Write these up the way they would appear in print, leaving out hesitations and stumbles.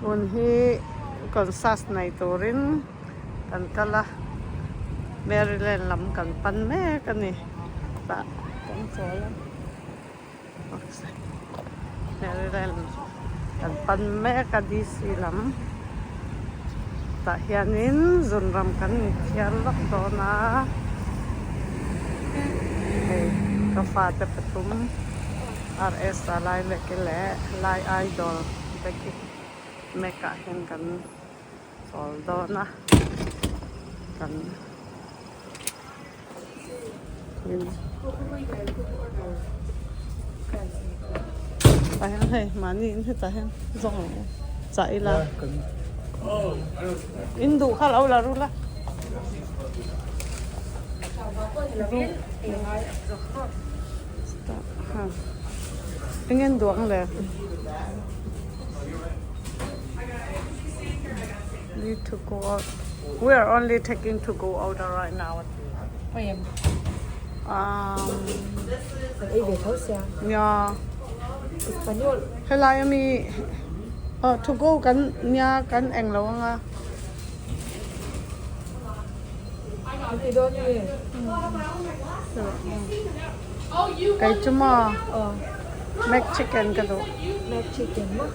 Tun hi concert nei turin kan kal a Maryland lam kan pan mek a ni tah kan chawl a Maryland kan pan mek a D_C lam tah hianin zunram kan inthiar lawk dawn a hei ka fate pathum. RS a lai lek leh lai idol te khi mek ah hian kan chawl dawn a kan tah hian hei mahni in hetah hian zawng ang u chah ila in duh kha lo la ru la. Eng en duang le Need to go out. We are only taking to go order right now. Um, Ei ve tho sia. Nia. Espanyol. Helai ami oh, to go kan nia kan eng lo anga. Kei chu maw Mac chicken ka duh. Mac chicken maw?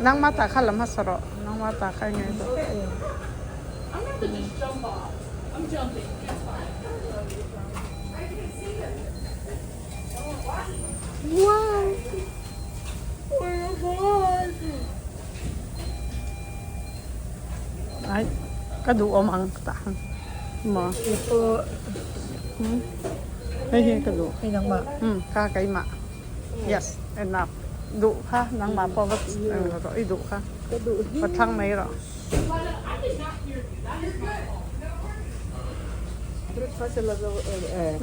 Nangmah tah kha la hmasa rawh. Nangmah tah kha i ngei duh. Wow! Oh my god! Ai ka duh awm ang tah maw hei hi ka duh hei nangmah kha keimah yes enough duh kha nangmah pawh va rawh i duh kha ka duh hi va thlang mai rawh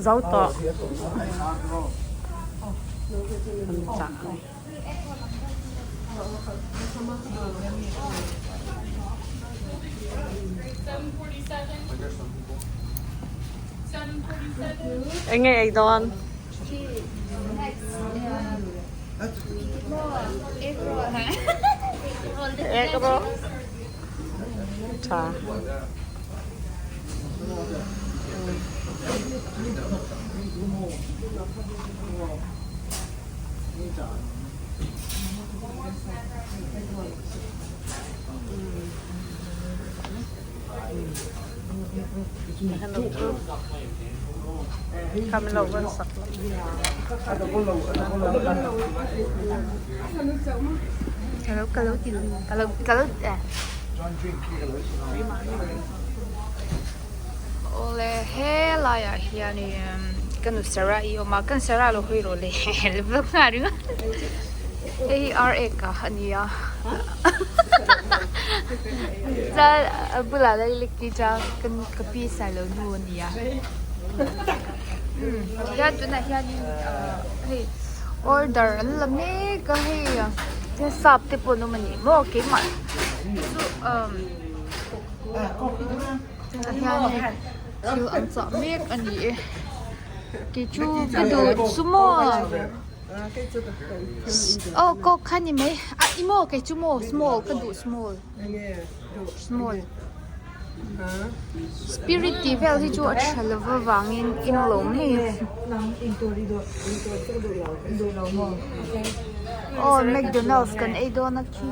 zo tawh an chah a ni. Eng nge ei dawn? Egg roll. Tha. Awle helaiah hianin ka nu Sarah i awm a kan Sarah lo hawi rawh le vlog nghal ringawt hei hi ar ek a ani a chuan a bulah la lek i chuan kan ka pi sailo nu ani a tihian tunah hianin ahh hei order an la mek a hei sap te pawh an awm ani maw keimah chu umm. Tah hian hei thil an chah mek a ni e kei chu ka duh chu maw aw coke kha ni mai a i maw kei chu maw small ka duh small small spirit tih vel hi chu a tha lo avangin in lo mai aw mcdonald's kan ei dawn a khi.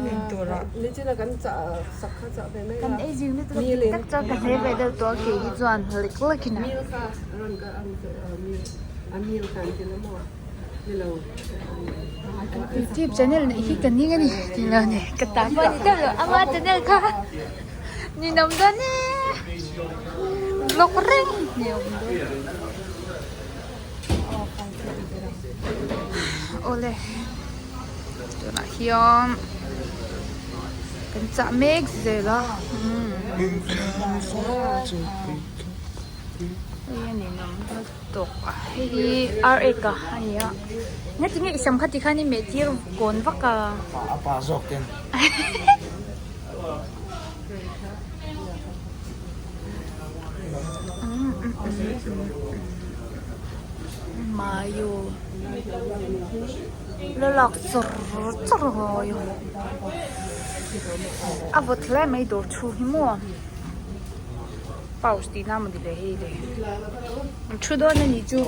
Kan ei zing lutuk a dik tak chuan ka hne ve deuh tawh a kei hi chuan lek lek in a. Youtube channel neih hi ka ning a ni tih lo ni ka ta pawh a ni deuh lo ama channel kha ninawm dawn e vlog reng ninawm dawn awle. Tunah hian kan chah mek zel a hei a ninawm lutuk a hei hi ar ek a a ni a ngatinge i sam kha tikhan i meh tir kawn vak a. A pa zawk ten. Mayo. La lak char char a ngai a. A vawt hle mai dawr chhung hi maw pause tihna amaw ni le hei le an thu dawn a nih chu.